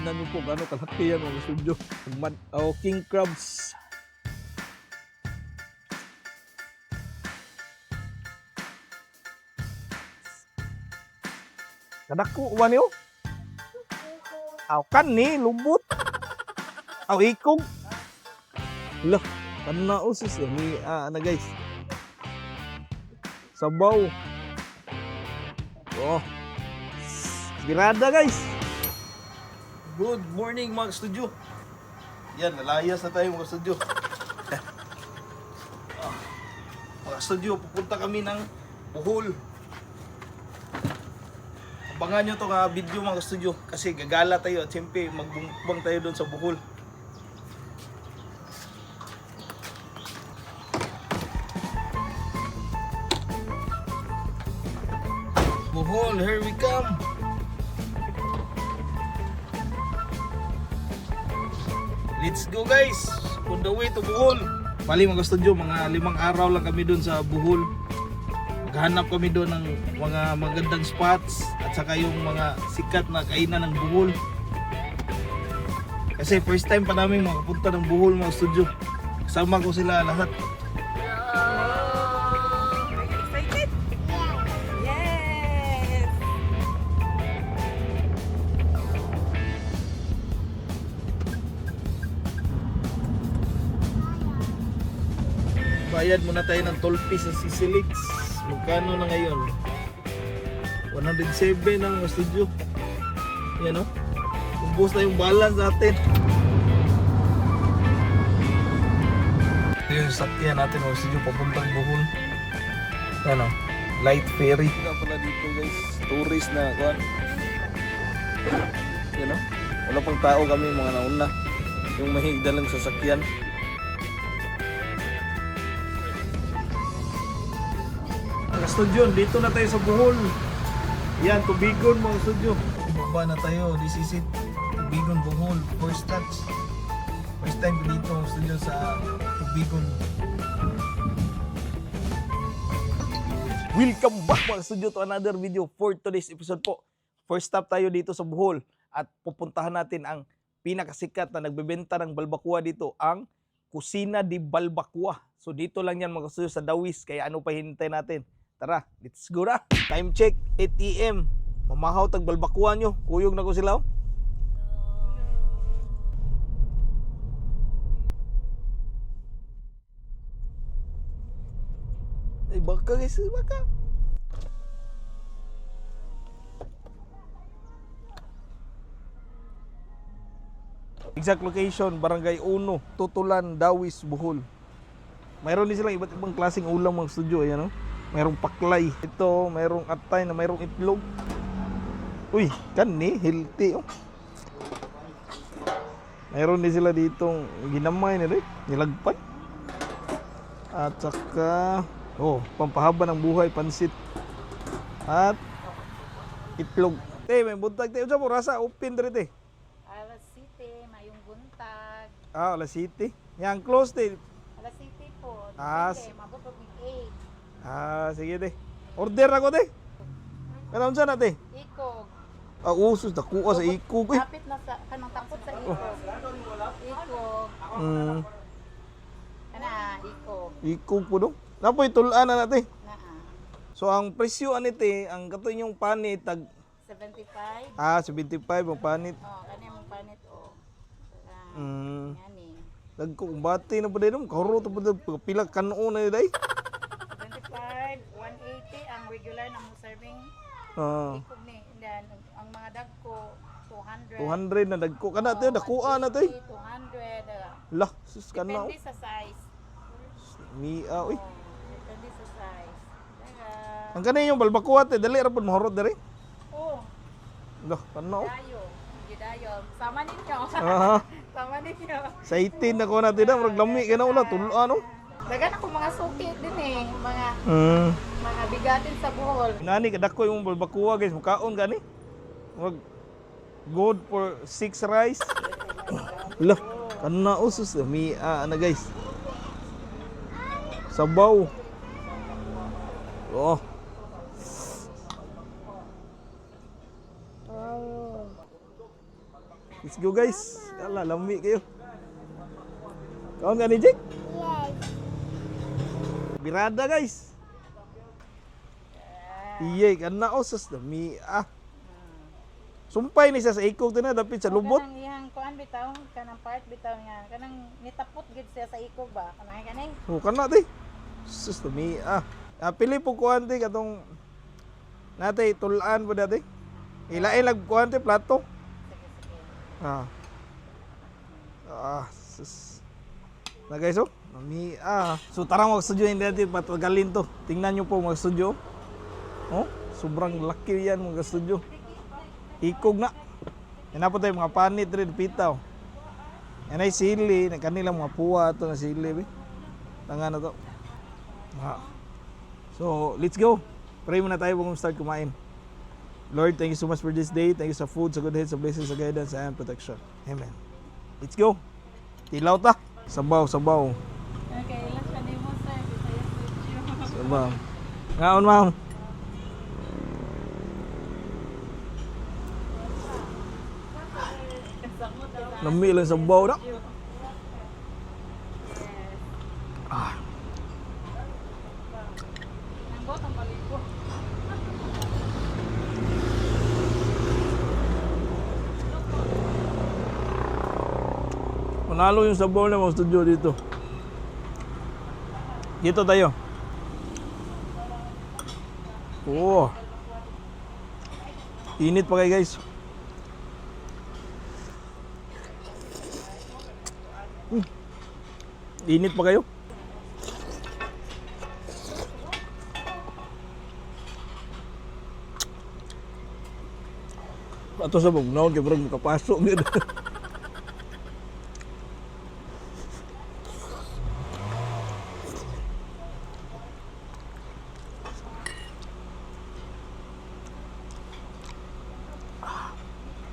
Tignan nyo po gaano kalaki yan, mga studio. Oh, king crabs. Kadako ba niyo? Aw kan ni lubot. Aw ikog. Lah, kana usus ni na guys. Sabaw. Oh. Birada, guys. Good morning, mga studio. Yan, nalayas na tayo, mga studio. Ah, mga studio, pupunta kami ng Bohol. Abangan nyo itong video, mga studio, kasi gagala tayo at siyempre magbungkbang tayo doon sa Bohol. Bohol, here we come! Let's go, guys! On the way to Bohol. Bali, mga studio, mga 5 araw lang kami doon sa Bohol. Maghanap kami doon ng mga magandang spots at saka yung mga sikat na kainan ng Bohol. Kasi first time pa namin makapunta ng Bohol, mga studio. Kasama ko sila lahat. Are you excited? Yes! Bayad muna tayo ng toll fee sa Sisilix. Magkano na ngayon? 107 ang mga studio. Yan o. Ubos na yung balance natin. Ito yung sakyan natin, mga studio, papuntang Bohol. Yan o. Light ferry. Ito pala dito, guys. Tourist na. Kuan. Yan o. Wala pang tao kami, mga nauna. Yung may dalang sasakyan. Mga studio, dito na tayo sa Bohol. Yan, Tubigon, mga studio. Baba na tayo. This is it. Tubigon, Bohol. First touch. First time ko dito, mga studio, sa Tubigon. Welcome back, mga studio, to another video for today's episode po. First stop tayo dito sa Bohol at pupuntahan natin ang pinakasikat na nagbebenta ng balbakua dito, ang Kusina di Balbacua. So dito lang yan, mga studio, sa Dawis. Kaya ano pa hinintay natin? Tara, let's go na. Time check, 8 a.m. Mamahaw tag balbakua nyo. Kuyog na ko sila. Oh. Ay, baka guys, baka. Exact location, Barangay Uno, Tutulan, Dawis, Bohol. Mayroon din silang iba't ibang klaseng ulam, mga studio, ayan oh. Mayroong paklay. Ito, mayroong atay na mayroong itlog. Uy, kani, healthy oh. Mayroon din sila ditong ginamay nila eh, nilagpan. At saka, oh, pampahaba ng buhay, pansit. At itlog. Te, may buntag te. Unsa po rasa open diri te? Alas City, mayong buntag. Ah, alas 7. Yang close te. Alas City po. Ah, Depende, mabot og 8. Ah, sige te. Order ako te. Kana unsa na te? Ikog. Ah, usos nakuha sa ikog eh. Kapit na sa kanang takot sa ikog. Ikog. Kana ikog. Ikog po do. Napoy tulaan na nate. Naa. So ang presyo ani te, ang kato inyong panit tag 75. 75 ang panit. Oh, kani mong panit oh. Ah, ngani. Dagko kung bati na pa din, kahuro to pa din, pila kanuon na day. 75, 180 ang regular na mong serving. Ikog ni. And then, ang mga dagko 200. 200 na dagko kana te, dakuha na te. 200. Ah. Lah, sus kana. Depende sa size. Mia oy. Oh, depende sa size. Daga. Ang kanay yung balbakuha te, dali ra pud mahurot diri. Oh, Lah, kana oh. dayo. Gidayo. Sama ninyo. Ah, Sama ninyo. sa 18 na ko natin na, murag lami ka na wala, tulaan oh. Dagan ako mga suki din eh. Mga mga bigatin sa Bohol. Nani kadako yung balbakuha guys, mukaon gani. Murag good for 6 rice. Lah, kana usus mi na guys. Sabaw. Oh. Let's go, guys. Ala, lami kayo. Kaon ka ni Jake? Yes. Birada, guys. Iye, kana oh, sus dami ah. Sumpay ni siya sa ikog na dapit sa lubot. Kanang iyang kuan bitaw, kanang part bitaw nga, kanang nitapot gid siya sa ikog ba? Kanang kaning Oh, kana te. Sus dami ah. Ah, pili po kuan te katong natay tulaan po dati. Ilain lag kuan te plato. Sige, sige. Ah. Ah, sus. Na guys, oh. Nami ah. So tara mag studio hindi natin patagalin to. Tingnan niyo po mga studio. Oh, sobrang laki yan mga studio. Ikog na. Yan na po tayo mga panit rin pitaw. Yan ay sili, na kanila mga puwa to na sili. Be. Tanga na to. Ah. So, let's go. Pray muna tayo bago start kumain. Lord, thank you so much for this day. Thank you sa food, sa good health, sa blessings, sa guidance, and protection. Amen. Let's go. Tilaw ta. Sabaw, sabaw. Okay, ilan siya nimo sir, Bisaya studio. Sabaw. Ngaon, ma'am. Lami lang sabaw na. Ah. Nambot ang balibo. Manalo yung sabaw ng mga studio dito. Dito tayo. Oh. Init pa kayo guys. Init pa kayo. Ato sa bugnaon kay murag makapasok gyud.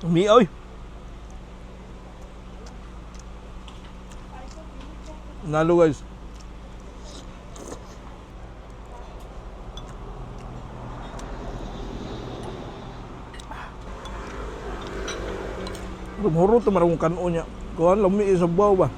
Umiaw. Nalo guys. Rumhuro to marang kanon niya. Kuan lami sa baw ba.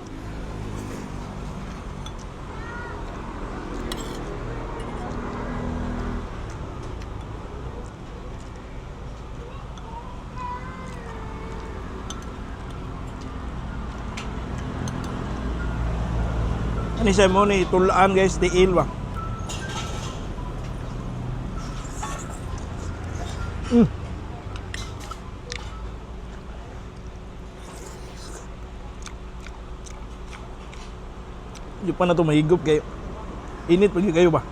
Ano siya mo ni tulaan guys, tiil ba? Di pa na to mahigop kayo. Init pag kayo ba?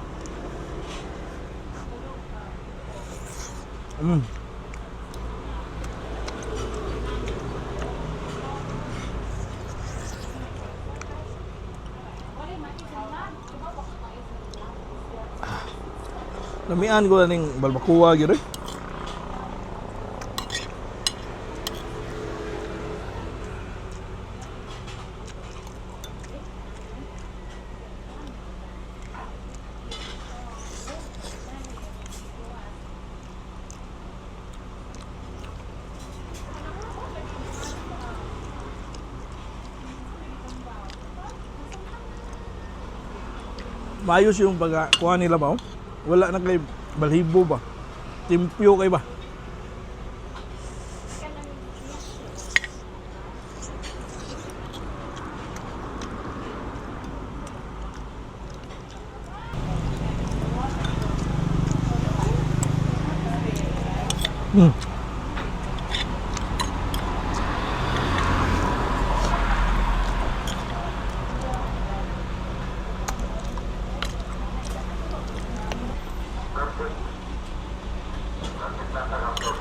Lamian ko na ning balbakuwa gyud eh. Maayos yung pag kuha nila ba? Oh? Wala na kay balhibo ba? Timpyo kay ba?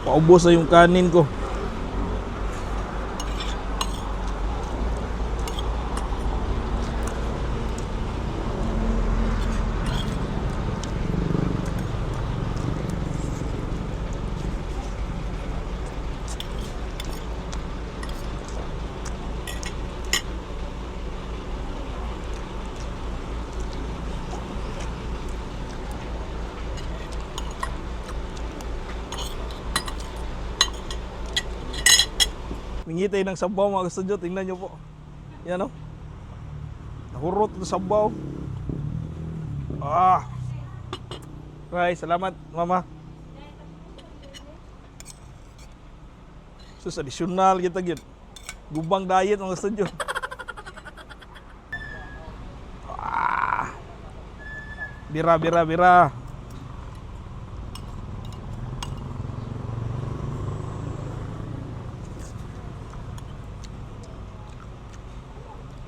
Paubos na yung kanin ko. Mingi tayo ng sabaw, mga studio. Tingnan nyo po. Yan o. Nahurot ng sabaw. Ah. Right, salamat, mama. Sus, additional kita gyud. Gubang diet, mga studio. Ah. Bira, bira, bira.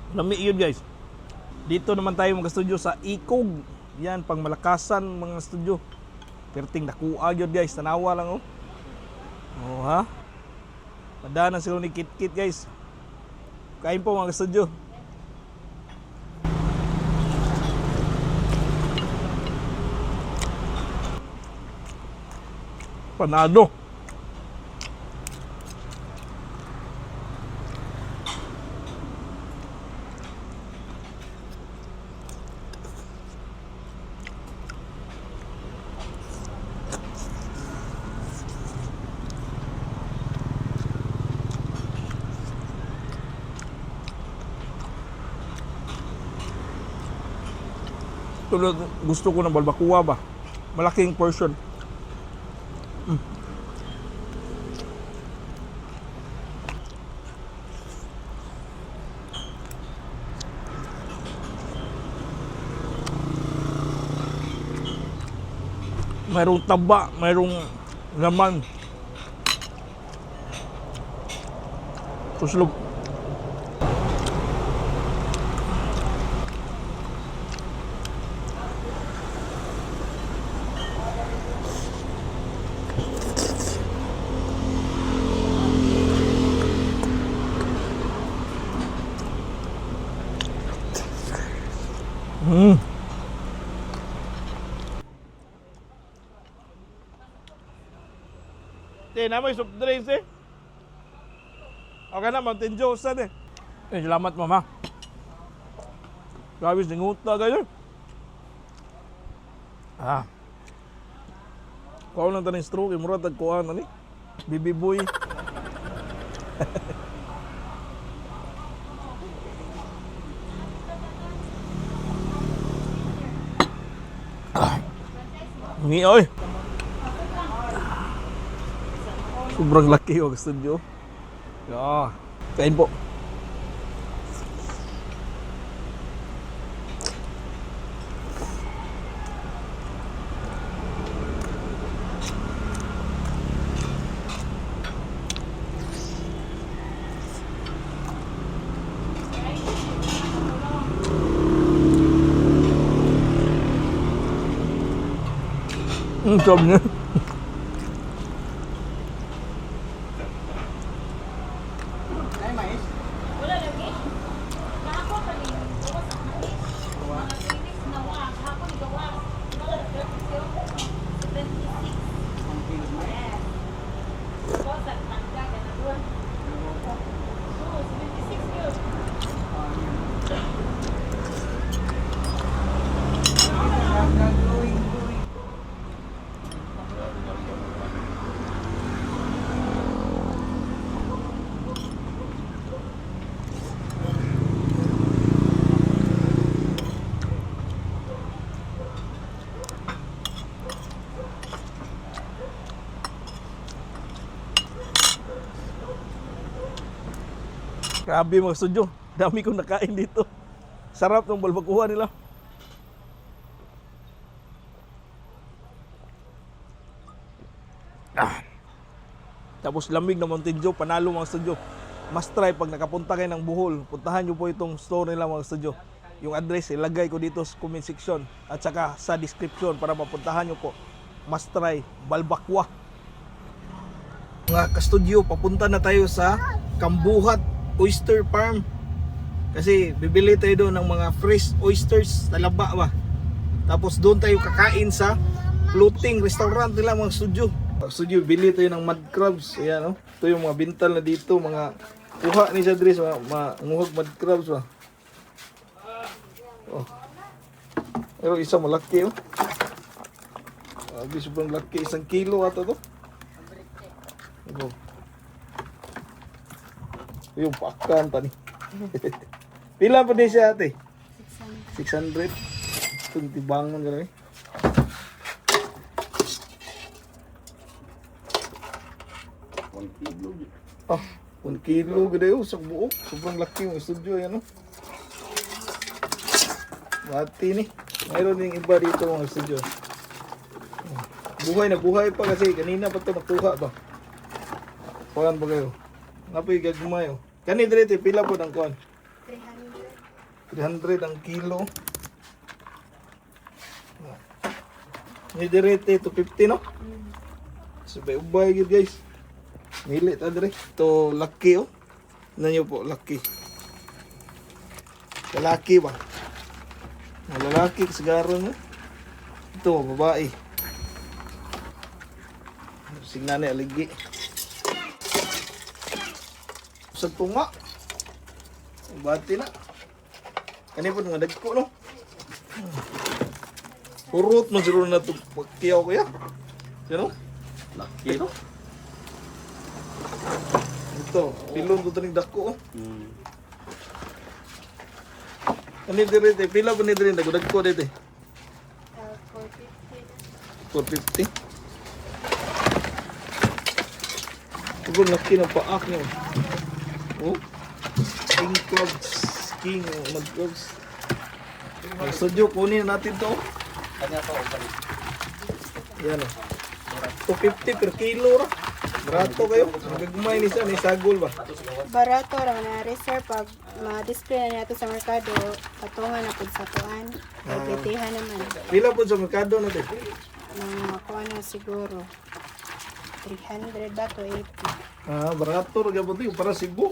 Lami yun, guys. Dito naman tayo mga studio sa Ikog. Yan, pang malakasan mga studio. Perting nakuha yun, guys. Tanawa lang oh. Oh ha. Madanan sila ni Kit Kit, guys. Kain po, mga studio. Panado. Tulad, gusto ko ng balbakuwa ba? Malaking portion. Mayroong taba, mayroong laman. Kuslog. Te, na may soft drinks eh. Okay na, Mountain Dew sad eh. Eh, salamat, mama. Grabe, singuta kayo. Ah. Kuha lang taning stroke, eh, mura tag kuha na ni. Bibi boy. Ah. Ngi oy. Sobrang laki oh, studio. Yeah. Kain po. Ang sarap niya. Wala lagi. Kahapon pa ni. Gawas ang mais. Mga clinics na wa. Kahapon gawas. Wala 76. Yes. Gawas ang tangga ganaduan. Oh, 76 yun. Grabe, mga studio. Dami kong nakain dito. Sarap ng balbakuha nila. Ah. Tapos lamig na Mountain Dew, panalo, mga studio. Must try pag nakapunta kayo ng Bohol. Puntahan nyo po itong store nila, mga studio. Yung address ilagay ko dito sa comment section at saka sa description para mapuntahan nyo po. Must try, balbakwa. Mga ka-studio, papunta na tayo sa Kambuhat Oyster Farm. Kasi bibili tayo doon ng mga fresh oysters sa laba ba. Tapos doon tayo kakain sa floating restaurant nila, mga studio. Studio, bili tayo ng mud crabs. Ayan, oh. Ito yung mga bintal na dito, mga kuha ni sa dress, mga nguhag mud crabs ba. Oh. Pero isa malaki, oh. Grabe, sobrang laki. 1 kilo ata to. Oh. Yung pakan tani. Pila pa din siya, ate? 600. 600. Itong tibangan gano'n eh. 1 kilo. Ah, 1 kilo gede oh, sa buo. Sobrang laki yung studio yan oh. Bati ni. Mayroon ding iba dito mga studio. Oh, buhay na buhay pa kasi kanina pa to nakuha ba. Kuan ba kayo? Napoy gagmay oh. Kani dire te, pila po ang kuan? 300. 300 ang kilo. Ni dire te 250, no? Sabay ubay gyud, guys. Mili ta dire. To laki oh. Ano niyo po laki. Lalaki ba? Ang lalaki sigaro no. Ito babae. Signan ni aligi. Sa tunga. Bati na. Kani po nga dagko no. Purot mo siguro na ito pagkiyaw ko ya. Sino? Laki no? Ito, pilon ko ito ng dako. Oh. Ano dire te? Pila pa ni dire dako dako dito. 450. 450. Sobrang laki ng paak niya. Oh. King crabs. King oh, mud crabs. Ang studio, kunin na natin to. Kanya to, balik. Yan oh. 250 per kilo ra. Barato kayo. Ang gagmay ni siya, ni sagol ba? Barato ra na reserve pag ma-display na nato sa merkado, patungan na pud sa kuan. Kay pitihan naman. Pila po sa merkado natin? Mga kuan na siguro. 300 ba to 80? Ah, barato ra gyapon to para Cebu.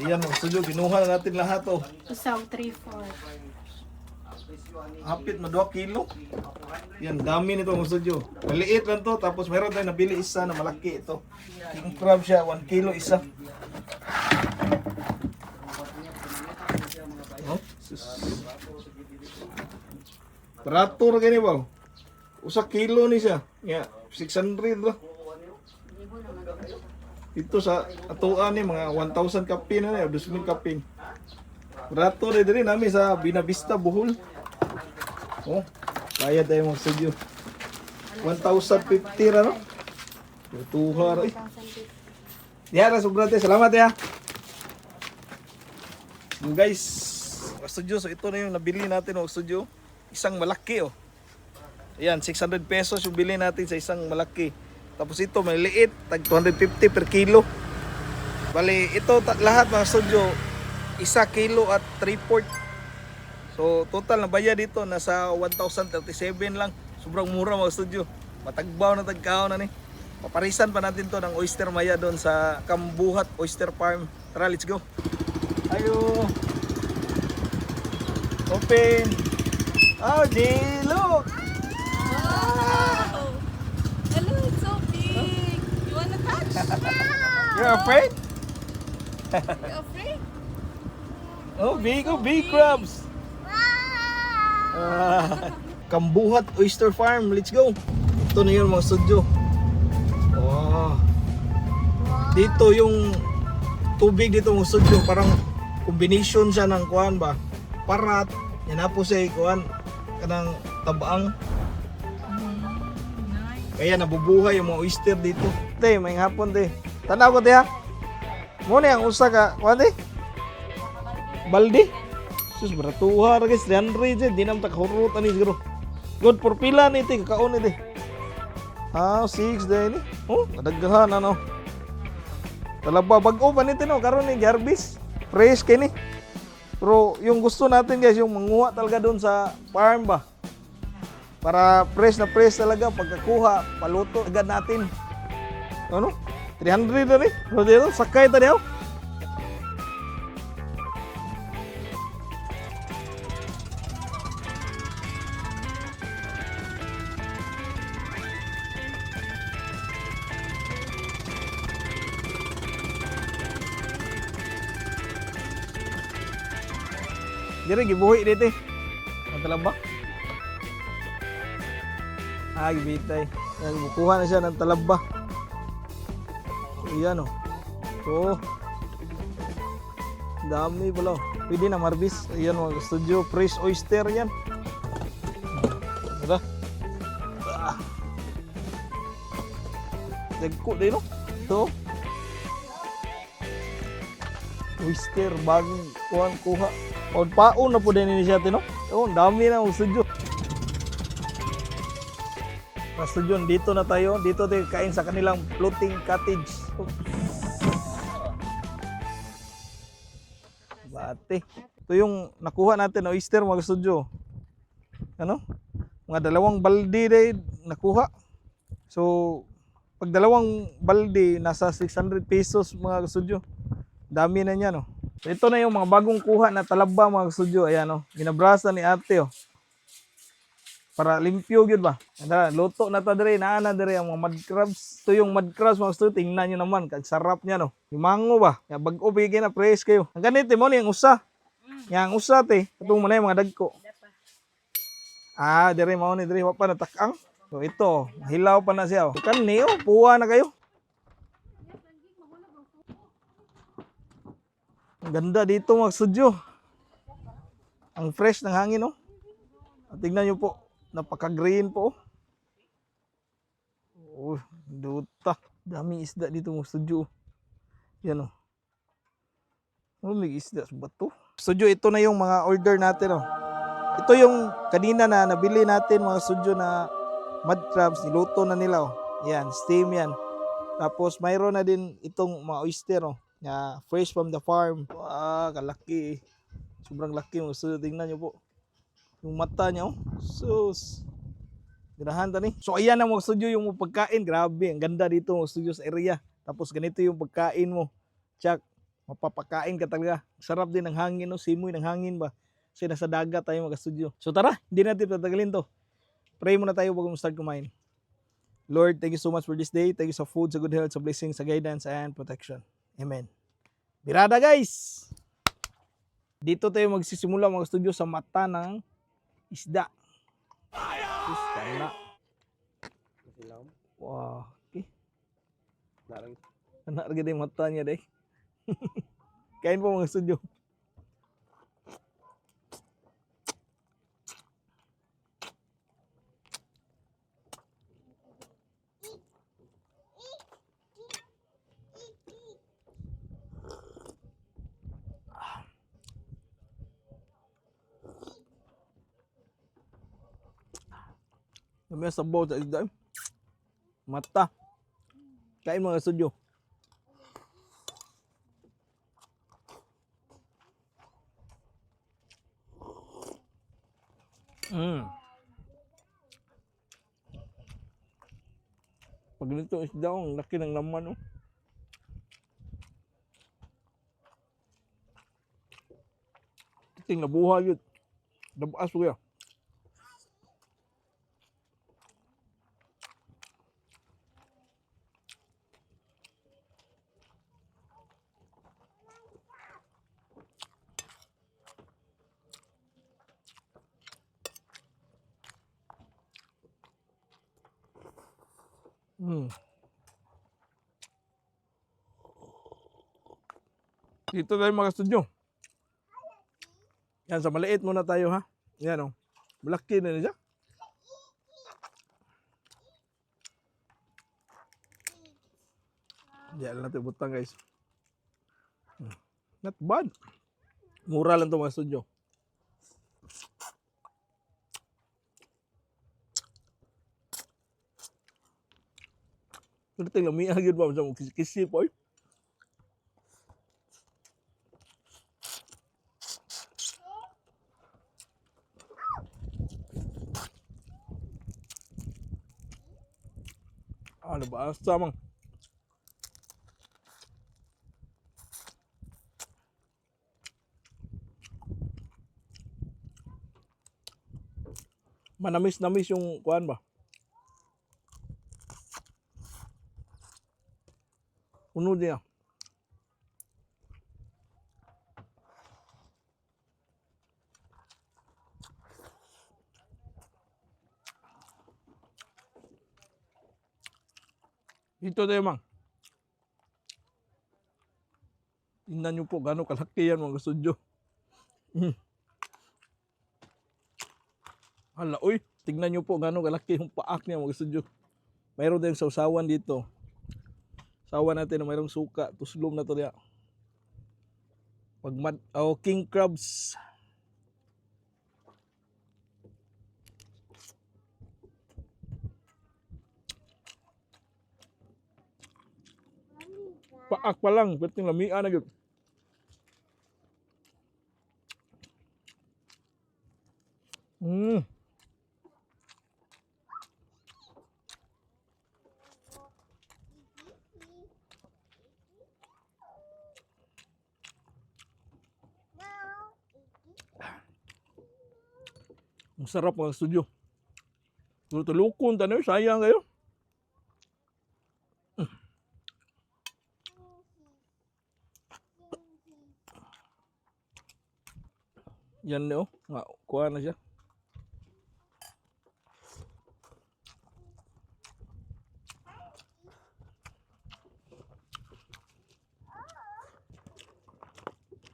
Iyan ang studio, kinuha na natin lahat oh. Usa og 34. Hapit na 2 kilo. Yan, dami nito mga studio. Maliit lang to, tapos meron tayong nabili isa na malaki ito. King crab siya, 1 kilo isa. Oh, sus. Barato ra gani ba? Usa kilo ni siya. Ya, 600 ra. Ito sa atuan ni mga 1,000 kapin na ni, 2,000 kapin. Barato ra diri nami sa Binavista, Bohol. Oh, bayad tayo mga studio. 1,050 ra no? Tuha ra eh. Yara, sobra tayo. Salamat ya. So guys, mga studio, so ito na yung nabili natin mga studio. Isang malaki oh. Ayan, 600 pesos yung bili natin sa isang malaki. Tapos ito, maliliit, tag 250 per kilo. Bali, ito lahat mga studio, isa kilo at 3/4. So total na bayad dito nasa 1,037 lang. Sobrang mura mga studio. Matagbaw na tagkaon na ni. Paparisan pa natin to ng oyster maya doon sa Kambuhat Oyster Farm. Tara, let's go. Ayo. Open. Oh, G, look. Wow! Hello, it's so big. You wanna touch? You're afraid? You afraid? Oh, big crabs. Ah, Kambuhat Oyster Farm. Let's go. Ito na yun mga studio. Wow. Dito yung tubig dito mga studio. Parang combination siya ng kuan ba. Parat. Yan na po siya kuan. Kanang tabaang. Nice. Kaya nabubuhay yung mga oyster dito. Te, may hapon te. Tanaw ko te ha. Mo ni ang usa ka kuan te. Balde. Sus, baratuha ra guys, 300 jud, di na takahurot ani siguro. Good for pila ni te, kakaon ni te. Ah, 6 din ni. Oh, kadaghan ano. Talaba bag-o pa ni te no, karon ni garbis. Fresh kay ni. Pero yung gusto natin guys, yung manguha talaga doon sa farm ba. Para fresh na fresh talaga pagkakuha, paluto agad natin. Ano? 300 na ni. Pero dito, sakay ta dihaw. Dire gibuhi dito eh. Ang talaba. Ah, gibitay. Yan, kukuha na siya ng talaba. So, yan oh. So, Dami pala, oh. Pwede na marbis. Ayan mga studio, fresh oyster yan. Tara. Ah. Dagko din, no? Ito. Oyster, bagong kuhan, kuha. O, paon na po din ni siya, no? Oh, ang dami na ang studio. Mga studio, dito na tayo. Dito tayo kain sa kanilang floating cottage. Oops. Bate. Ito yung nakuha natin na oyster, mga studio. Ano? Mga 2 balde din nakuha. So, pag 2 balde, nasa 600 pesos, mga studio. Dami na niya, no? So, ito na yung mga bagong kuha na talaba, mga studio. Ayan, no? Ginabrasa ni ate, oh. Para limpyo gyud ba? Tara, luto na ta dire, naa na dire ang mga mud crabs. Ito yung mud crabs, mga studio, tingnan nyo naman, kag sarap niya, no. Yung mango ba? Ya bag-o bigyan na fresh kayo. Ang ganito mo ni ang usa. Yang usa te, katong mo na yung mga dagko. Ah, dire mao ni dire wa pa natakang. So ito, hilaw pa na siya, oh. Kani oh, puwa na kayo. Ang ganda dito, mga studio. Ang fresh ng hangin, oh. At tingnan nyo po, napaka-green po, oh. Oh, duta. Daming isda dito, mga studio, oh. Yan oh. Oh, may isda sa bato. Studio, ito na yung mga order natin, oh. Ito yung kanina na nabili natin, mga studio, na mud crabs, niluto na nila, oh. Yan, steam yan. Tapos mayroon na din itong mga oyster, oh, na fresh from the farm. Ah, kalaki, eh. Sobrang laki, mga studio. Tingnan nyo po. Yung mata niya, oh. Sus. Ganahan ta ni. So ayan ang mga studio yung pagkain. Grabe, ang ganda dito, mga studio, sa area. Tapos ganito yung pagkain mo. Tsak, mapapakain ka talaga. Sarap din ng hangin, no? Simoy ng hangin ba? Kasi nasa dagat tayo, mga studio. So tara, hindi natin tatagalin to. Pray muna tayo bago start kumain. Lord, thank you so much for this day. Thank you sa food, sa good health, sa blessing, sa guidance, and protection. Amen. Birada, guys! Dito tayo magsisimula, mga studio, sa mata ng isda. Sus, kana. Wow. Okay. Anak lagi yung mata niya day. Kain po, mga studio. Dami ang sabaw sa isda, eh. Mata. Kain, mga studio. Pag ganito isda, oh, ang laki ng laman, oh. Ting nabuhay yun. Nabaas ko ya. Dito tayo, mga studio. Yan, sa maliit muna tayo ha. Yan oh. Malaki na siya. Diyan lang natin butang, guys. Not bad. Mura lang to, mga studio. Pero tingnan, may agad ba sa kisi po, eh. Ano ba? Samang. Manamis-namis yung kuan ba? Unod niya. Dito tayo, mang. Tingnan nyo po gano'ng kalaki yan, mga studio. Hala, uy. Tingnan nyo po gano'ng kalaki yung paak niya, mga studio. Mayroon tayong sausawan dito. Sawan natin na mayroong suka. Tuslom na to niya. Pag mad, oh, king crabs. Paak pa lang, pwede lamian na gyud. Ang sarap, mga studio. Tulukon tayo, sayang kayo. Yan no, nga kuha na siya.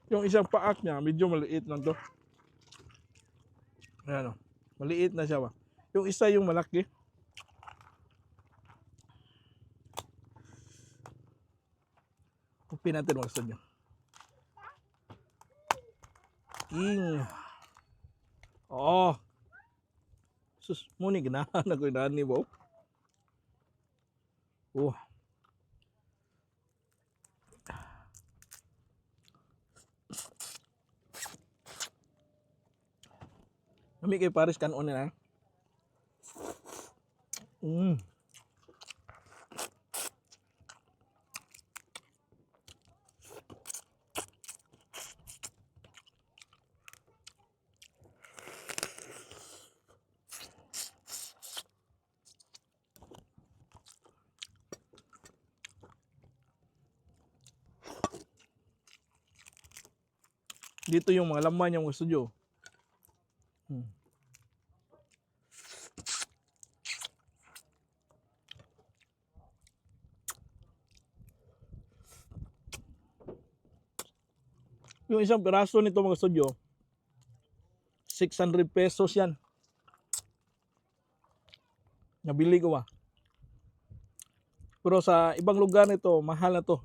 Yung isang paak niya, medyo maliit lang to. Ayan o. Maliit na siya ba. Yung isa yung malaki. Pupin natin, mga studio. King. Oo. Sus, muni ganahan ako inani ba? Oh. Nami kay Paris kanon nila. Dito yung mga laman yung studio. Yung isang piraso nito, mga studio, 600 pesos yan. Nabili ko ba? Pero sa ibang lugar nito, mahal na to.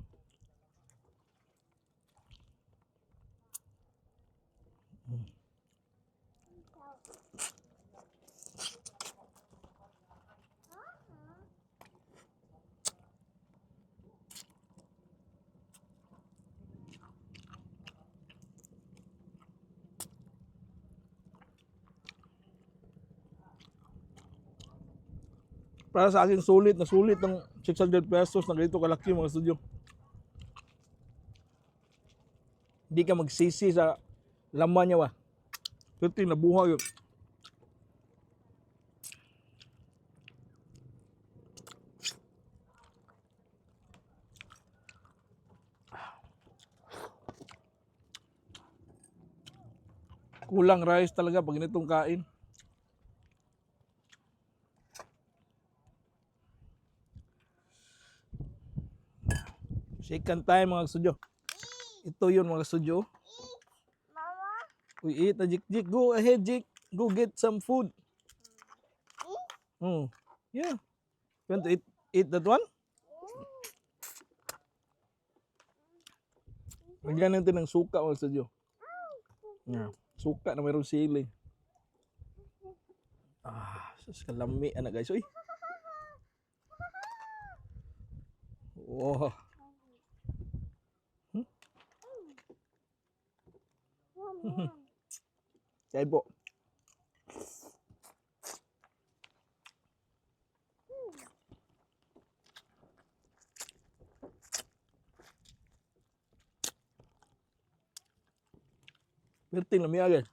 Para sa akin, sulit na sulit ng 600 pesos na ganito kalaki, mga studio. Hindi ka magsisi sa laman niya ba. Pwede nabuhay yun. Kulang rice talaga pag ganitong kain. Second time, mga studio. Ito yun, mga studio. Uy, eat na, Jik. Jik, go ahead, Jik. Go get some food. Oh, yeah. You want to eat that one? Lagyan natin ng suka, mga studio. Yeah. Suka na mayroong sili. Ah, sus, kalami, anak guys. Uy. Wow. Kain po. Perting lami agad.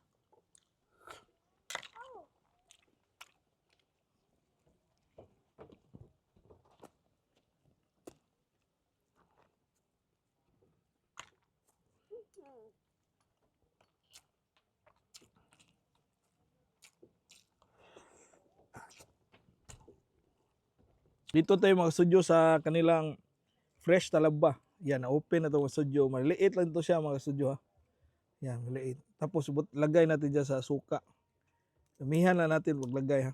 Dito tayo, mga studio, sa kanilang fresh talaba. Yan, na-open na to, mga studio. Maliit lang to siya, mga studio, ha. Yan, maliit. Tapos lagay natin dyan sa suka. Damihan lang natin paglagay, ha.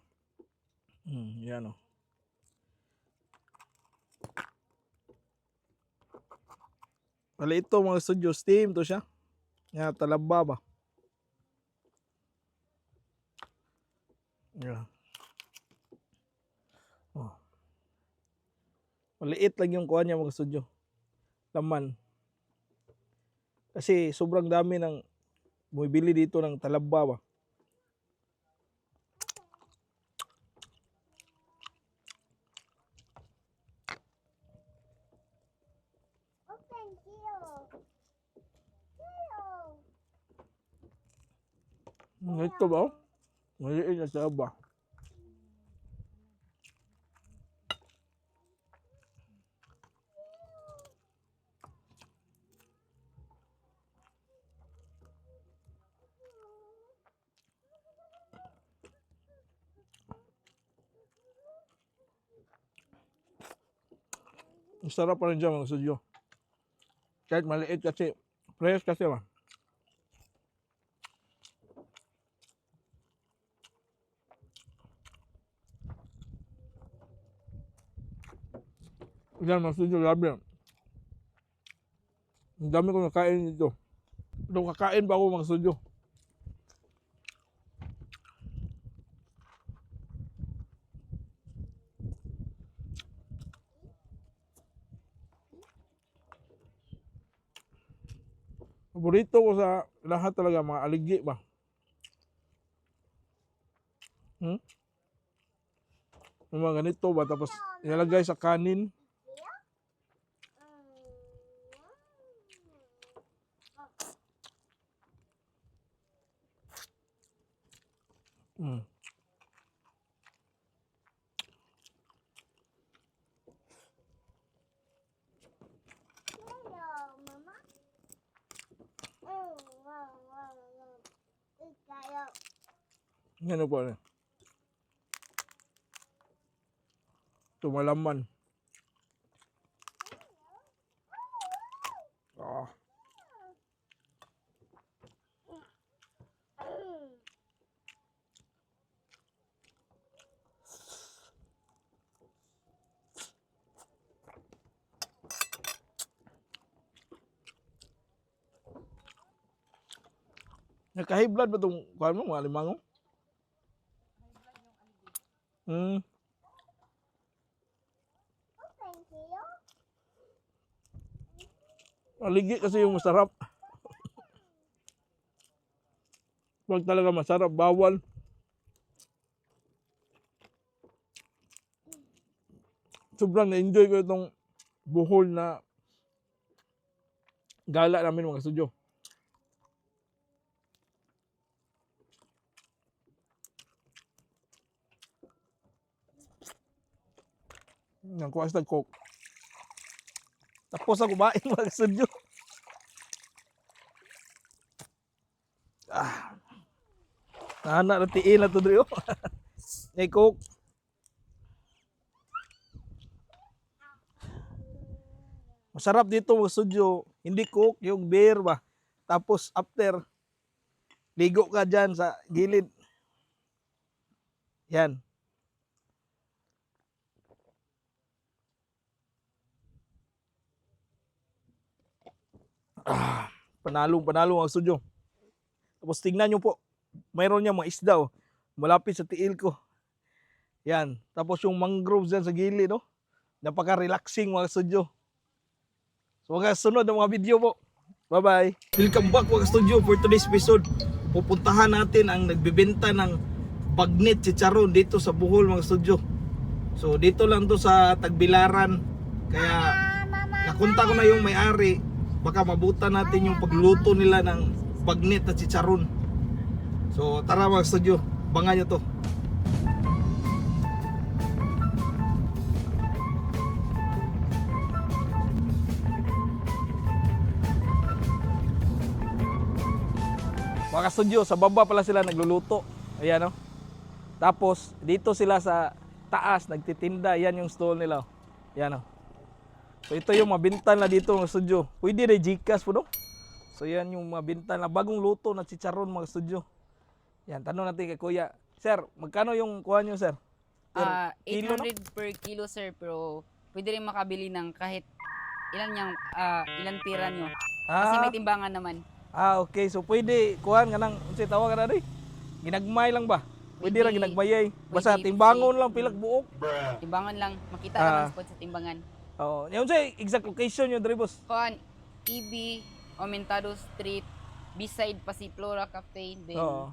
Yan oh. Maliit to, mga studio, steam to siya. Yan, talaba ba. Yan. Oh. Maliit lang yung kuha niya, mga studio. Laman. Kasi sobrang dami ng bumibili dito ng talaba ba. Ito ba? Oh? Maliit na talaba. Ang sarap pa rin dyan, mga studio. Kahit maliit kasi, fresh kasi ba. Yan, mga studio, grabe. Ang dami ko nakain dito. Pero kakain pa ako, mga studio. Paborito ko sa lahat talaga, mga aligi ba. Yung mga ganito ba, tapos ilalagay sa kanin. Ano po, ano? Tumalaman. Ah. Nagka-high blood ba itong kuhan mo, mga limango? Aligi kasi yung masarap. Huwag talaga masarap, bawal. Sobrang na-enjoy ko itong Bohol na gala namin, mga studio. Nang kuha sa coke. Tapos na kumain, mga studio. Ah. Nahana na tiin na to diri, oh. May coke. Masarap dito, mga studio. Hindi coke, yung beer ba. Tapos after, ligo ka dyan sa gilid. Yan. Ah, panalong panalo ang studio. Tapos tingnan nyo po, mayroon niya mga isda, oh. Malapit sa tiil ko. Yan. Tapos yung mangroves dyan sa gilid, no? Napaka-relaxing, mga studio. So mga sunod ng mga video po. Bye-bye. Welcome back, mga studio, for today's episode. Pupuntahan natin ang nagbebenta ng bagnet chicharon dito sa Bohol, mga studio. So dito lang to sa Tagbilaran. Kaya nakunta ko na yung may-ari. Baka mabutan natin yung pagluto nila ng bagnet at chicharon. So tara, mga studio, bangan nyo to. Mga studio, sa baba pala sila nagluluto. Ayan, oh. Tapos dito sila sa taas nagtitinda. Yan yung stall nila, oh. Yan, oh. So ito yung mabintan na dito mga studio. Pwede rin Gcash po, no? So yan yung mabintan na bagong luto na chicharon, mga studio. Yan, tanong natin kay Kuya. Sir, magkano yung kuha nyo, sir? Per kilo, no? 800 per kilo, sir, pero pwede rin makabili ng kahit ilan niyang, ilan pira nyo. Kasi Ah, may timbangan naman. ah, okay. So pwede kuhaan ka ng, unsay tawag ka na rin? Ginagmay lang ba? Pwede ra Pwede. ginagmayay. Basta Pwede. timbangon lang pilak buok. Timbangan lang. Makita naman spot sa timbangan. Oo. Yan unsay exact location yun, dre, boss? Kuan, EB, Aumentado Street, beside Pasiflora Cafe. Then, Oo.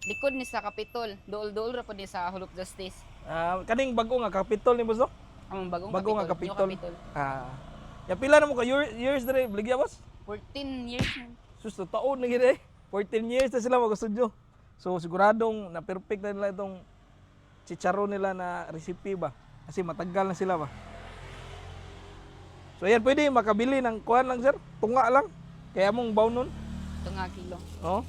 likod ni sa Capitol. Dool-dool ra po ni sa Hall of Justice. Ah, kaning bago nga Capitol ni boss, no? Ang bagong Bago nga Capitol. Capitol. New Capitol. Ah. Ya pila na mo ka years dre, baligya, boss? 14 years na. Sus, taon na gid eh. 14 years na sila mag-studio. So siguradong na perfect na nila itong chicharon nila na recipe ba? Kasi matagal na sila ba? So ayan, pwede makabili ng kuan lang, sir. Tunga lang. Kaya mong baon nun. Ito nga kilo. Oh.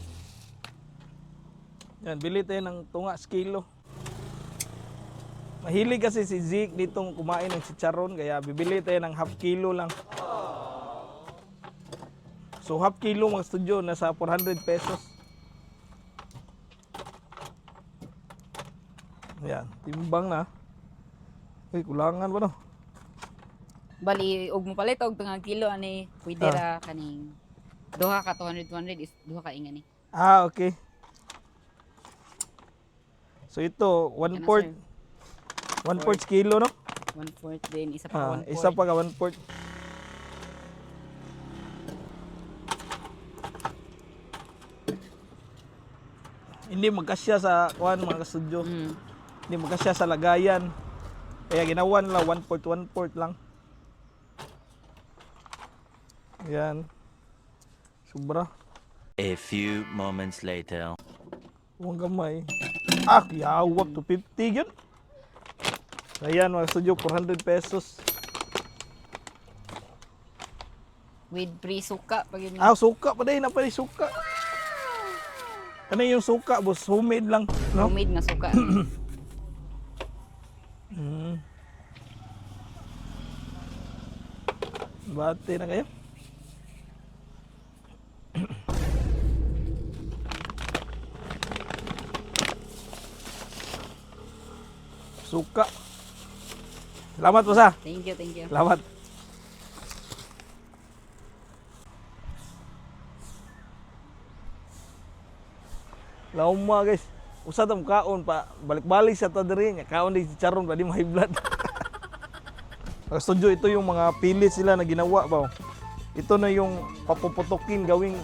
Yan, bili tayo ng tunga sa kilo. Mahilig kasi si Zeke ditong kumain ng chicharon, kaya bibili tayo ng half kilo lang. So half kilo, mga studio, nasa 400 pesos. Ayan, timbang na. Uy, kulangan ba, no? Bali, og mo palit og tunga kilo ani pwede ra kaning duha ka 200 200 is duha ka ingani. Ah, okay. So ito, one Yan na, fourth, sir. 1/4 kilo, no? 1/4 din isa pa Ah, 1/4. isa pa ka 1/4. Hindi magkasya sa kuan, mga kastudyo. Hindi magkasya sa lagayan. Kaya ginawan lang 1/4 1/4 lang. Yan. Sobra. A few moments later. Huwag gamay. Ah, yawak to 50 yun. Ayan, mga studio, 400 pesos. With free suka pag yun. Ah, suka pa din. Napali suka. Ano yung suka, boss? Homemade lang, no? Homemade nga suka. Bate na kayo. Suka. Salamat po sa. Thank you, thank you. Salamat. Lauma, guys. Usa tam kaon pa balik-balik sa ta diri nya kaon di chicharon pa di may blood. Mga studio, ito yung mga pilit sila na ginawa ba. Oh. Ito na yung papuputokin gawing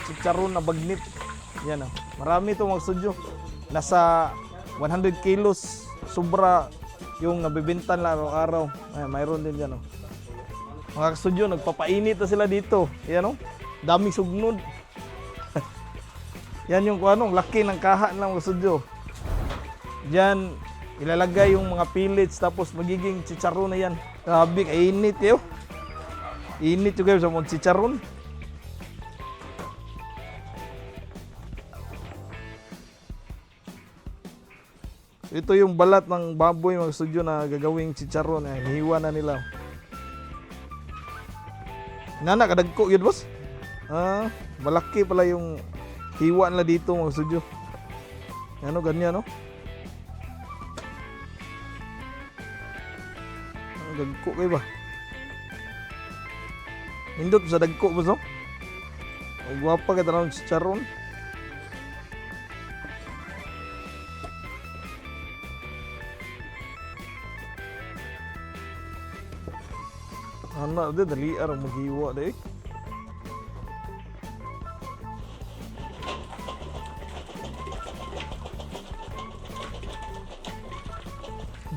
chicharon na bagnit. Yan oh. Marami ito, mga studio. Nasa 100 kilos sobra yung nabibenta nila araw-araw. Ay, mayroon din dyan oh. Mga studio, nagpapainit na sila dito. Yan oh. Daming sugnod. Yan yung kung anong laki ng kaha ng mga studio. Diyan, ilalagay yung mga pellets tapos magiging chicharon na yan. Grabe, kainit kayo. Init yung kayo sa mga chicharon. Ito yung balat ng baboy, mga studio, na gagawing chicharon. Ay, hiwa na nila. Nana, kadagko yun, boss. Ah, malaki pala yung hiwa nila dito, mga studio. Ano, ganyan, no? Ang dagko kayo ba? Nindot sa dagko, boss, no? Ang gwapa ka tanong chicharon. Ano, di, dali arang maghiwa, di.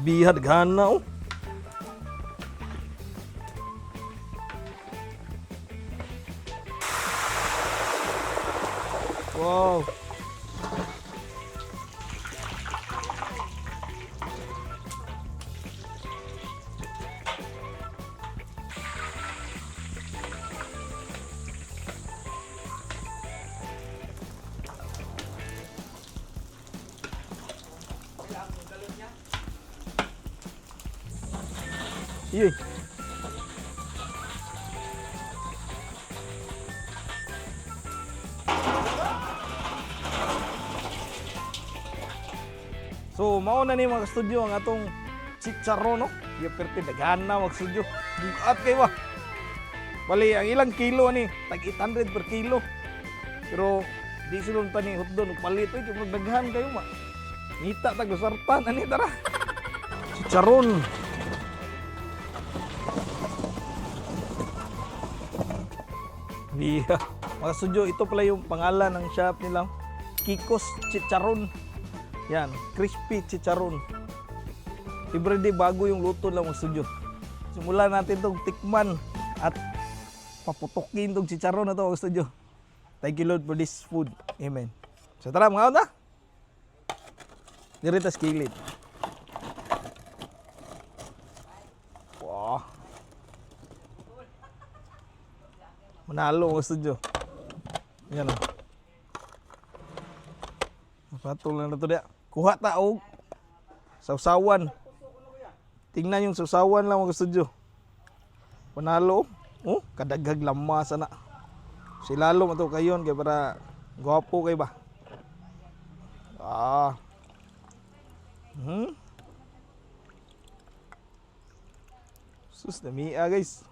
Bihad gana, oh. Wow. Iyoy. So mao na ni mga studio ang atong chicharon, no. Di perti daghan na mga studio. Bugat kay ba. Bali ang ilang kilo ani tag 800 per kilo. Pero di silon pa ni hotdog og palit oy kay murag daghan kayo ma. Ngita tag sartan ani tara. Chicharon. Yeah. Mga studio, ito pala yung pangalan ng shop nila. Kiko's Chicharon. Yan, crispy chicharon. Everyday bago yung luto lang mga studio. Simulan natin tong tikman at paputokin tong chicharon na to mga studio. Thank you Lord for this food. Amen. So tara mga na. Diri tas kilid. Wow. Manalo mga studio. Yan o. Patol na to diya. Kuha ta og sausawan. Tingnan yung sausawan lang mga studio. Panalo. Oh, kadaghag lama sana. Silalo man to kayon kay para gwapo kay ba. Ah. Sus, namia guys.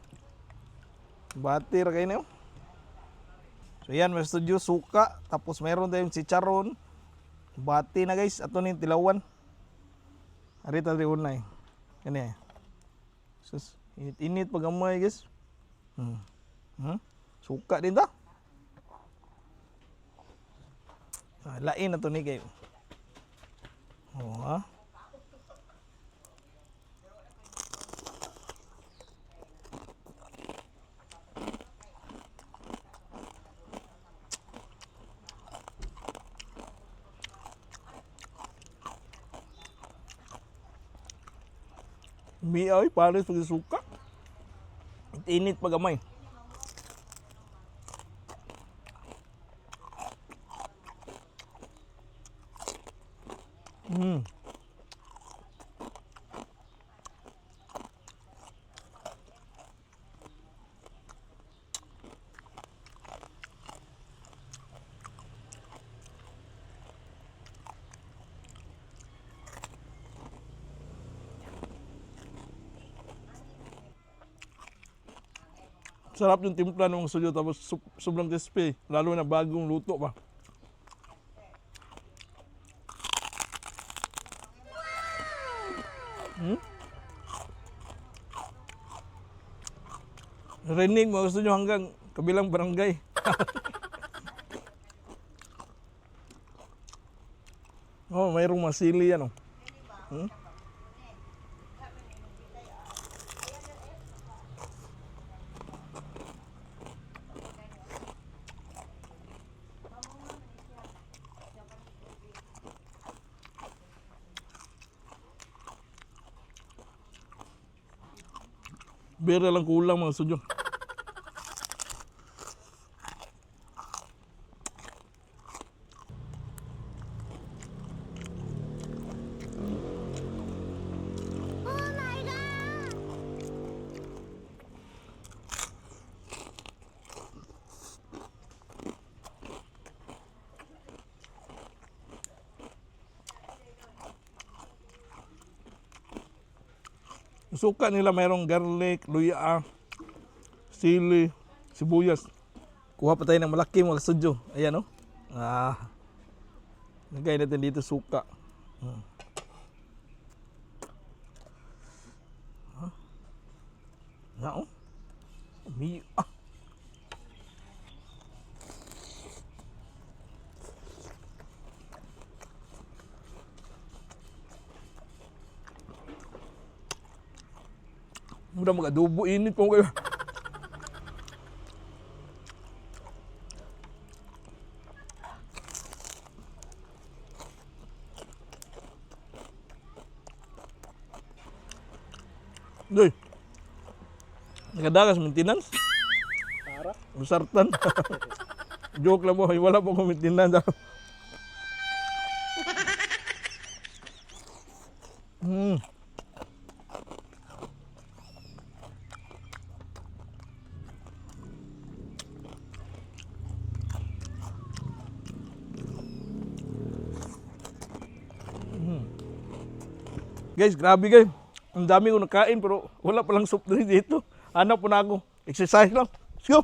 Batir kayo na yun. So yan, may studio, suka. Tapos meron tayong chicharon. Bati na guys. Ato na yung tilawan. Arita rin unay. Yan eh. Sus, init-init pag gamay guys. Suka din ta. Ah, lain na to ni kayo. Oh, ha? Miaw, pares pag suka. Init pag gamay. Sarap yung timpla ng suyo tapos sobrang crispy. Lalo na bagong luto pa. Rinig mo gusto nyo hanggang kabilang barangay. Oh, mayroong masili yan oh. Bira lang kulang mga sudyo. Suka nila mayroong garlic, luya, sili, sibuyas. Kuha pa tayo ng malaki mga kasudyo. Ayan oh. Ah. Lagay natin dito suka. Huh? Na oh. Mi ah. Mura mag-adobo init po kayo. Doy. Nakadagas maintenance. Para? Usartan. Joke lang po, wala po akong maintenance. Guys, grabe guys. Ang dami ko nakain pero wala palang soft drink dito. Hanap po na ako. Exercise lang. Let's go.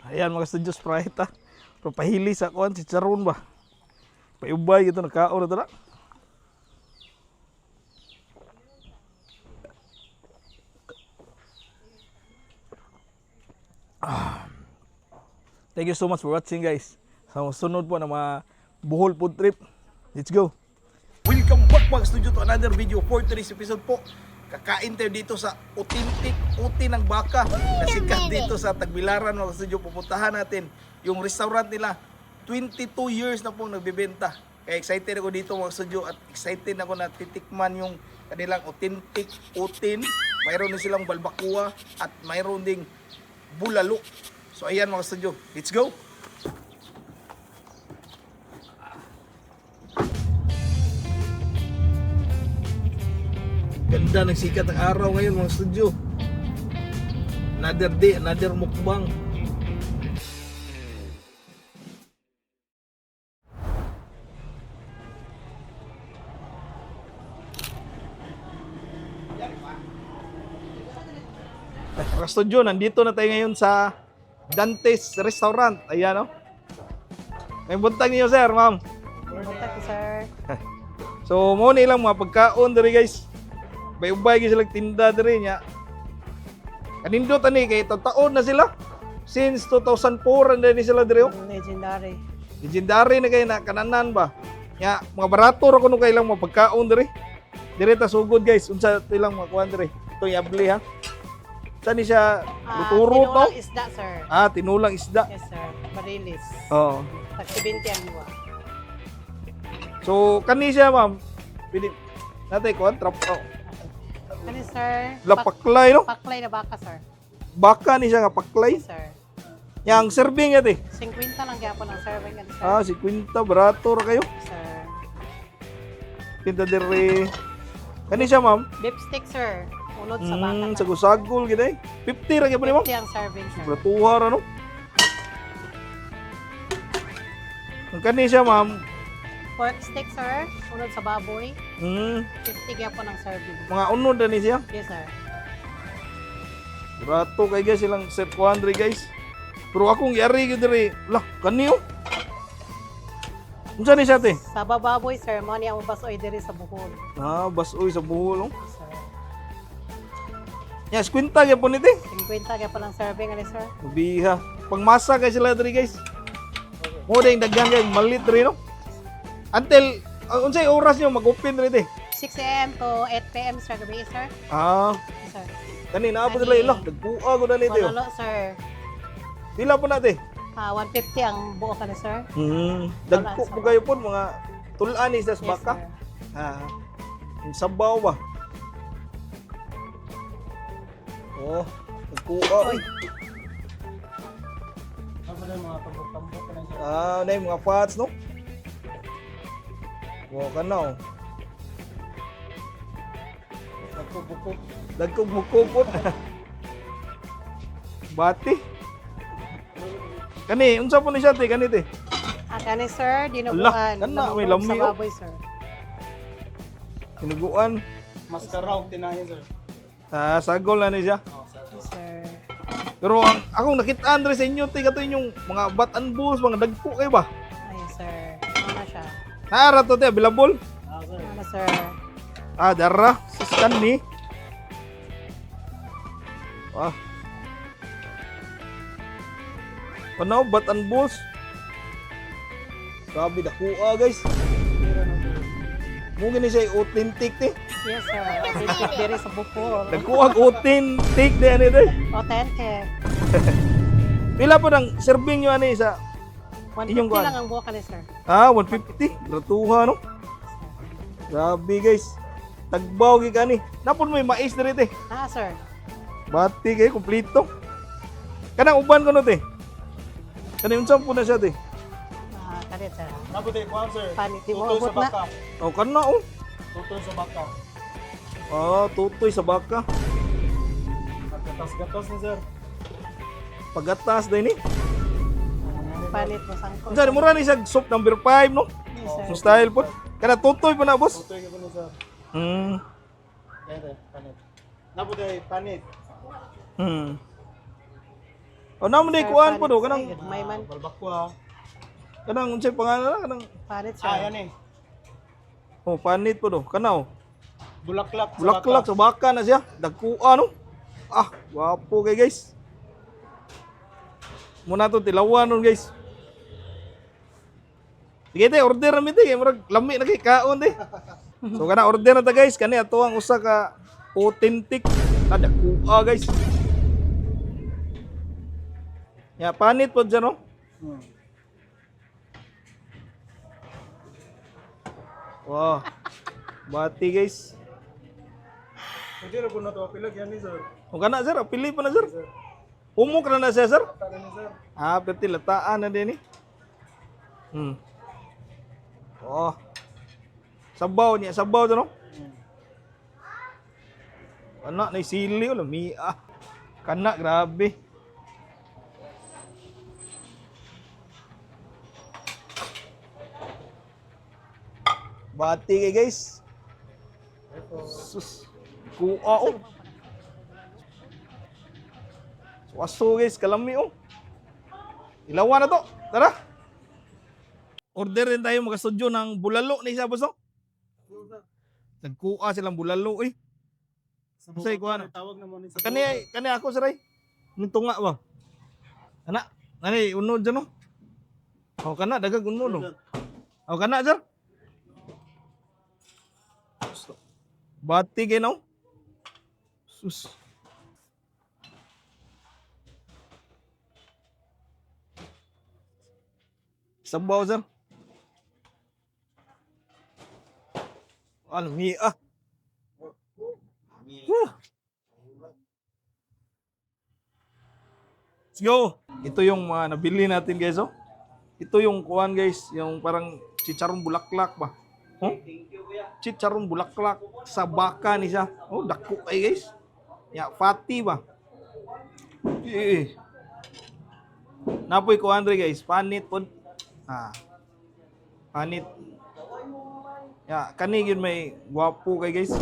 Ayan mga studio Sprite ah. Pero pahili sa kuan si Charon ba. Paubay ito nakaon na to na. Thank you so much for watching, guys. Sa sunod po na mga Bohol food trip. Let's go! Welcome back mga studio to another video for today's episode po. Kakain tayo dito sa authentic uti ng baka na sikat dito sa Tagbilaran, mga studio. Pupuntahan natin yung restaurant nila. 22 years na pong nagbebenta. Kaya excited ako dito, mga studio, at excited ako na titikman yung kanilang authentic utin. Mayroon din silang balbacoa at mayroon ding bulalo. So ayan mga studio, let's go! Ganda ng sikat ng araw ngayon, mga studio. Another day, another mukbang. Mga studio, nandito na tayo ngayon sa Dante's Restaurant. Ayan, oh. May buntag niyo, sir, ma'am. Buntag ko, sir. So, mo na ilang mga pagkaon diri, guys. Bay-ubay gyud silang tinda diri nya. Kanindot ani kay taon na sila. Since 2004 na ni sila diri oh. Legendary. Legendary na kay na kananan ba. Nya mga barato ra kuno kay ilang mga pagkaon diri. Diri ta sugod, guys. Unsa to ilang mga kuan diri? Ito yabli ha. Sa ni siya luturo to? Tinulang isda, sir. Ah, tinulang isda. Yes, sir. Barilis. Oo. Tag 70 ang hiwa. So kani siya, ma'am. Pili natay kuan trap. Oh. Kani, sir? Lapaklay no. Paklay na baka, sir. Baka ni siya nga paklay. Yes, sir. Yang serving ate. 50 lang gyapon ang serving ani, sir. Ah, si Quinta, barato ra kayo. Sir. Quinta dire. Kani siya, ma'am? Beef stick, sir. Unod sa baka. Sagusagol gid eh. 50 ra gyud ni ma'am. 50 ang serving, sir. Bratuha ra no. Ang kani siya, ma'am. Pork stick, sir. Unod sa baboy. 50 gyapon ang serving. Mga unod na ni siya. Yes, sir. Barato kay guys silang set 400, guys. Pero akong yari gyud dire. Lah, kani oh. Unsa ni siya, te? Sa baboy, sir. Mo ni ang basoy diri sa Bohol. Ah, basoy sa buhol oh. Sir. Ya, 50 gyud ni te. 50 gyapon ang serving ani, sir. Biha. Pangmasa kay sila diri, guys. Mo ding daghan kay malit diri no. Until unsay oras niyo mag-open diri te? 6 a.m. to 8 p.m., sir. Gabi, sir. Ah, Yes, sir. kani naa po sila ila. Nagbuha ko na nito. Bololo, sir. Pila po na te? Ah, 150 ang buo ka ni, sir. Dagko po kayo po mga tulaan ni sa Yes, baka. sir. Ah. Yung sabaw ba? Oh, nagkuha. Oy. Ah, na yung mga fats, no? Wow, ka na, oh. Dagkog-bukog po. Bati. Kani, unsa po ni siya, te? Kani, te? Ah, kani, sir, dinuguan. Ala, kana, may Lamang lami, sa oh. baboy, sir. Tinuguan. Mascara og tinahin, sir. Ah, sagol na ni siya. Yes, sir. Pero ang akong nakita Andre sa inyo, te, kato inyong mga bat and bulls, mga dagpo kayo ba? Ayun, sir. Ano na siya? Naara to, te, available. Ano na, sir? Ah, dara, siskan ni. Ah. Panaw, bat and bulls. Grabe, dakuha, guys. Mungkin ni siya authentic, te. Yes, sir. Authentic diri sa Bohol. Dagkuha authentic de ani te. Authentic. Pila po ng serving nyo ani sa 150 Inyong kuan? lang ang buo ka ni, sir. Ah, 150. Ratuha, no? Grabe, guys. Tagbaw gi kani. Napon may mais diri te. Ah, sir. Bati kay kompleto. Kanang uban ko no te. Kani unsa po na siya te? Ah, kani, sir. Nabuti kuan, sir. Panit, di mo Tutoy sa abot na. baka. Oh, kana oh. Tutoy sa baka. Ah, tutoy sa baka. Gatas-gatas ni sir. Pagatas din ni. Ano Palit mo sangko. Unsa mura ni siya soup number 5 no? Yes, sir. Ang style po. Kana tutoy pa na boss. Tutoy ka po ni sir. Ayan, panit. Napo day, panit. O namo ni kuan po do kanang May man Balbakwa. kanang unsay pangalan na kanang palit sir. Ah, yan eh. oh panit po do kanaw. Bulaklak. Sa Bulaklak baka. sa baka na siya. Dagkuan no. Ah, gwapo kay guys. Muna to tilawan nun guys. Sige te, order na mi te. Kay murag lami na kay kaon te. So kana order na ta guys. Kani ato ang usa ka authentic na dagkua guys. Ya panit po dyan no. Wow. Bati guys. Pwede ra po na to pilag yan ni sir. O kana sir, pili pa na sir. Humok na na siya sir. Tara ni sir. Ah, pwede lataan na din eh. Oh. Sabaw niya, sabaw to no? Kana na sili wala mia. Kana grabe. Bati kay guys. Sus. Kuha oh. Waso guys, kalami oh. Ilawan na to. Tara. Order din tayo mga studio ng bulalo na isa boss no? Nagkuha silang bulalo eh. Sa Say, kuha na. Tawag na mo ni sa Kani kani ako saray. Nito nga ba? Ana, nani unod dyan no. Oh kana dagag unod no. Oh kana sir. Bati kay no. Sus. Sabaw sir. Ano mi ah. Whew. Let's go! Ito yung mga nabili natin guys, oh. Ito yung kuan guys, yung parang chicharong bulaklak ba? Huh? Chicharong bulaklak sa baka ni siya. Oh, dako kay guys. Ya, fatty ba? Eh. Napoy ko Andre guys, panit pod. Ah. Panit. Ya, kani yun may gwapo kay guys.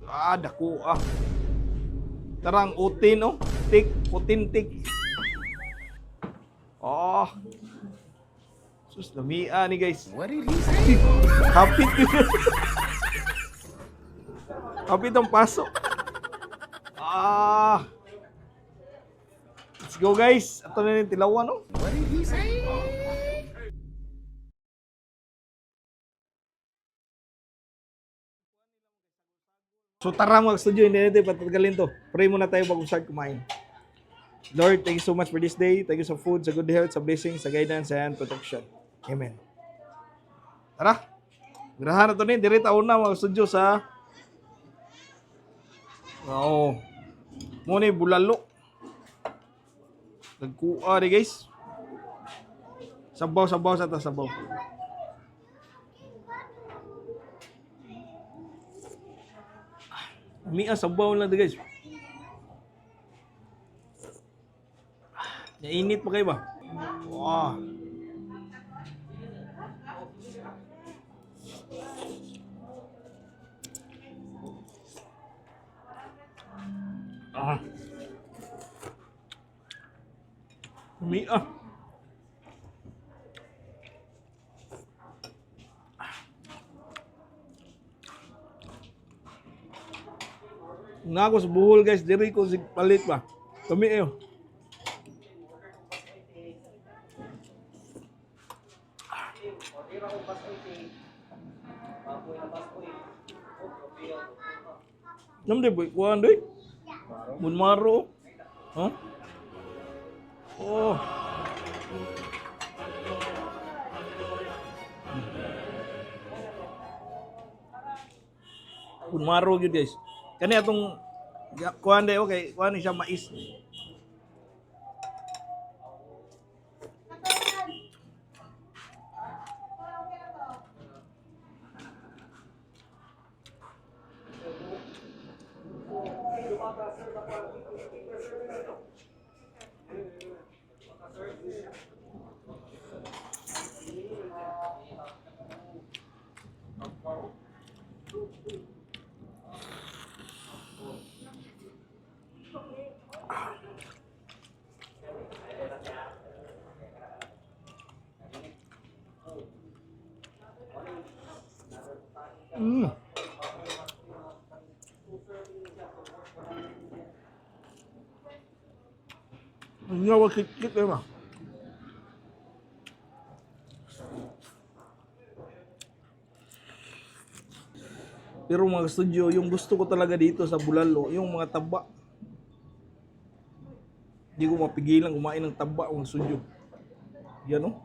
Ah, dako ah. Tarang utin oh. Tik, authentic. Oh. Sus, lamia ni guys. What did he say? Hapit yun. Hapit ang paso. Ah. Let's go guys. Ito na yung tilawan oh. What did he say? So tara mga studio, hindi natin patatagalin to. Pray muna tayo bago start kumain. Lord, thank you so much for this day. Thank you sa food, sa good health, sa blessings, sa guidance, and protection. Amen. Tara! Grahan na to ni. Dire taon na mga studio sa... Oo. Muna yung bulalo. Nagkuha ni guys. Sabaw, sabaw sa ta, sabaw. Mia, sabaw lang to guys. Nainit pa kayo ba? Wow. Ah. Mia. Nga ako sa buhol guys, diri ko sig palit ba. Kami ayo. Nam di boy kuan doy. Mun maro. Huh? Oh. Kun maro gyud guys. Kani atong kuan day okay, kuan ni siya mais. Nga kit-kit eh ma. Pero mga studio, yung gusto ko talaga dito sa Bulalo, yung mga taba. Hindi ko mapigilan kumain ng taba, mga studio. Yan oh.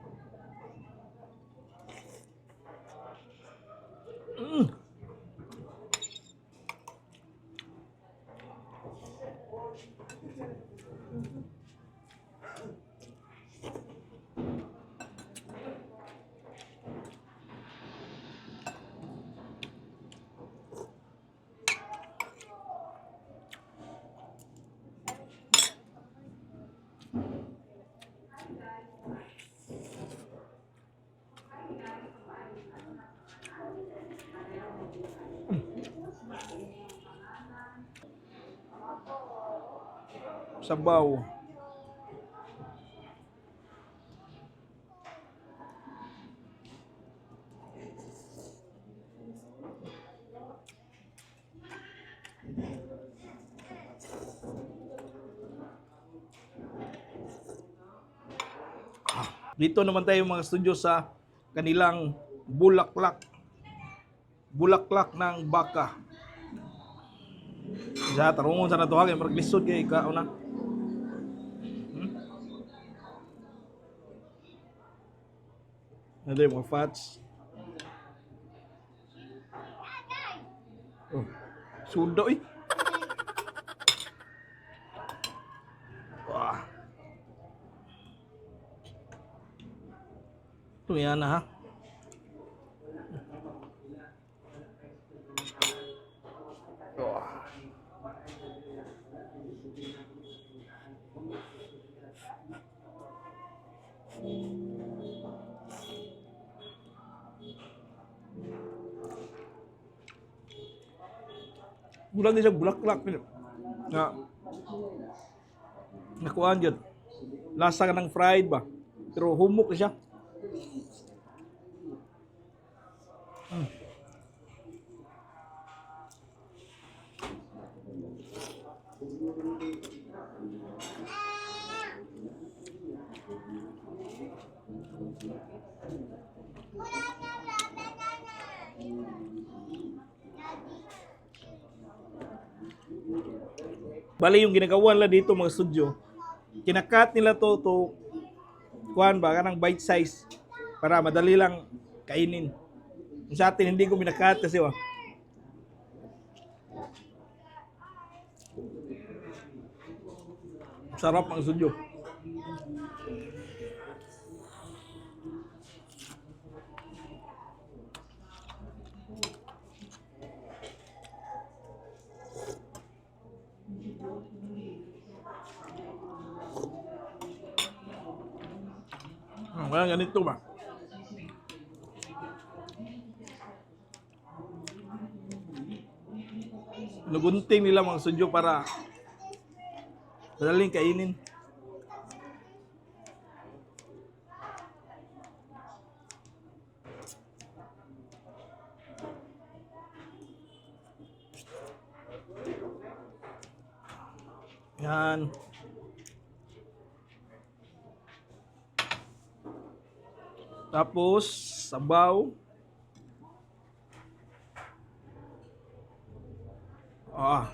Sabaw. Dito naman tayo, mga studio, sa kanilang bulaklak. Bulaklak ng baka. Sa tarungon sa natuhag, kay lisod kay ikaw na. Ano yung mga fats? Oh, sundo eh. Wah. Ito yan na ha. Wah. Bulag din siya, bulaklak. Nga. Nakuhaan yun. Lasa ka ng fried ba? Pero humok siya. Bali yung ginagawa nila dito, mga studio, kinakat nila to kuan ba kanang bite size para madali lang kainin. Yung sa atin hindi ko minakat kasi wa. Sarap ang studio. Kaya ganito ba? Nagunting nila mga studio para madaling kainin. Yan. Tapos, sabaw. Ah.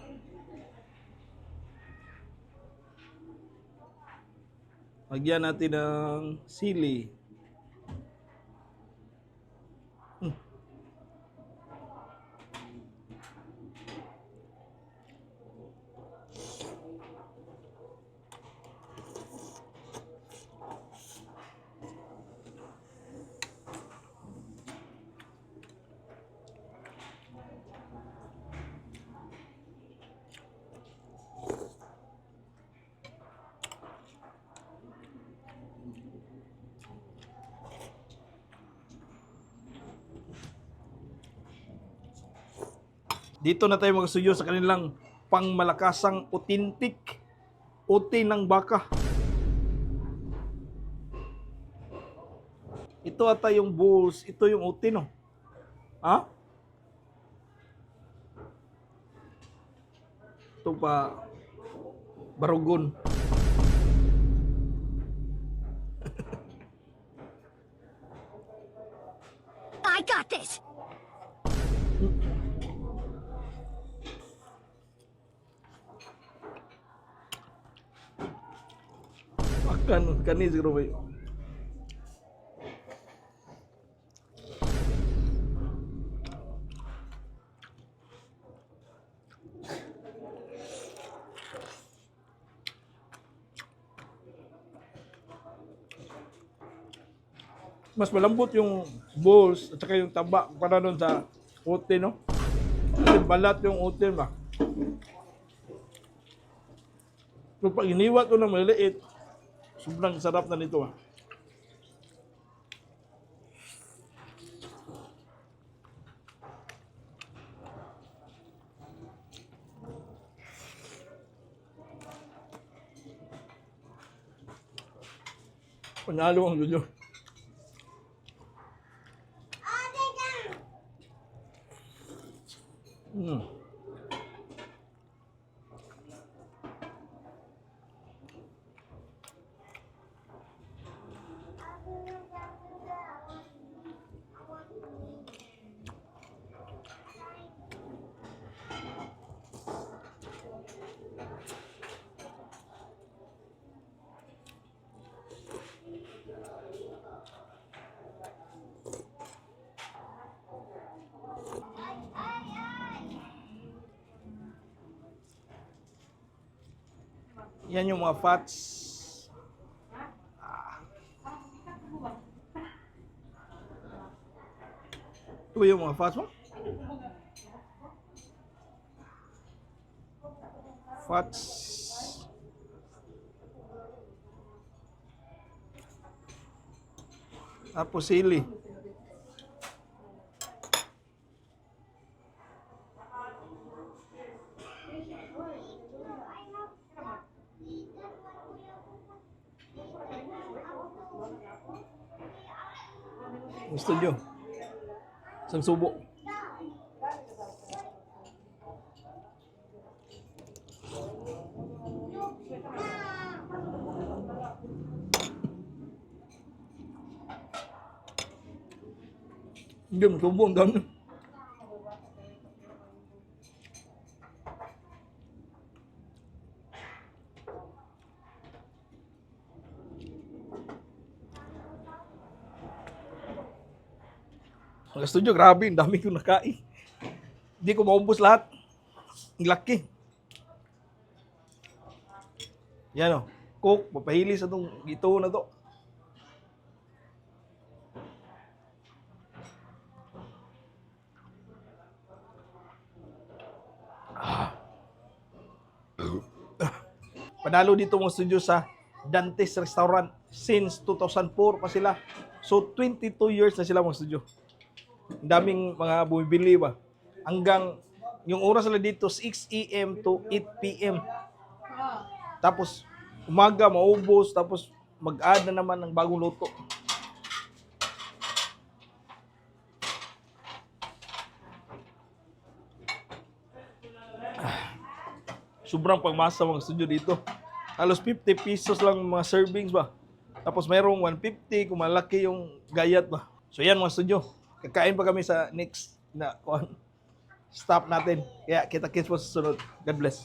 Lagyan natin ng sili. Dito na tayo magsuyo sa kanilang pangmalakasang otintik ote ng baka. Ito ata yung bulls, ito yung ote, no? Ha? Ito pa barugon. I got this! Akan kani siguro ba? Mas malambot yung balls at saka yung taba para doon sa ote, no? Kasi balat yung ote ba? So pag iniwa ko na maliliit, sobrang sarap na nito ah. Panalo ang video. Yan yung mga fats. Ah. Ito ba yung mga fats mo? Fats. Tapos sili. Gusto nyo? Isang subo. Hindi, subo ang dami. Mga studio, grabe, ang dami kong nakain. Hindi ko maubos lahat. Ang laki. Yan o. Coke, papahili sa itong ito na to. Ah. Panalo dito mga studio sa Dante's Restaurant since 2004 pa sila. So 22 years na sila mga studio. Ang daming mga bumibili ba. Hanggang yung oras nila dito 6 a.m. to 8 p.m. Tapos umaga maubos, tapos mag-add na naman ng bagong luto. Ah. Sobrang pagmasa mga studio dito. Halos 50 pesos lang mga servings ba. Tapos merong 150 kung malaki yung gayat ba. So yan mga studio. Kakain pa kami sa next na kuwan, stop natin. Kaya kita-kits po sa susunod. God bless.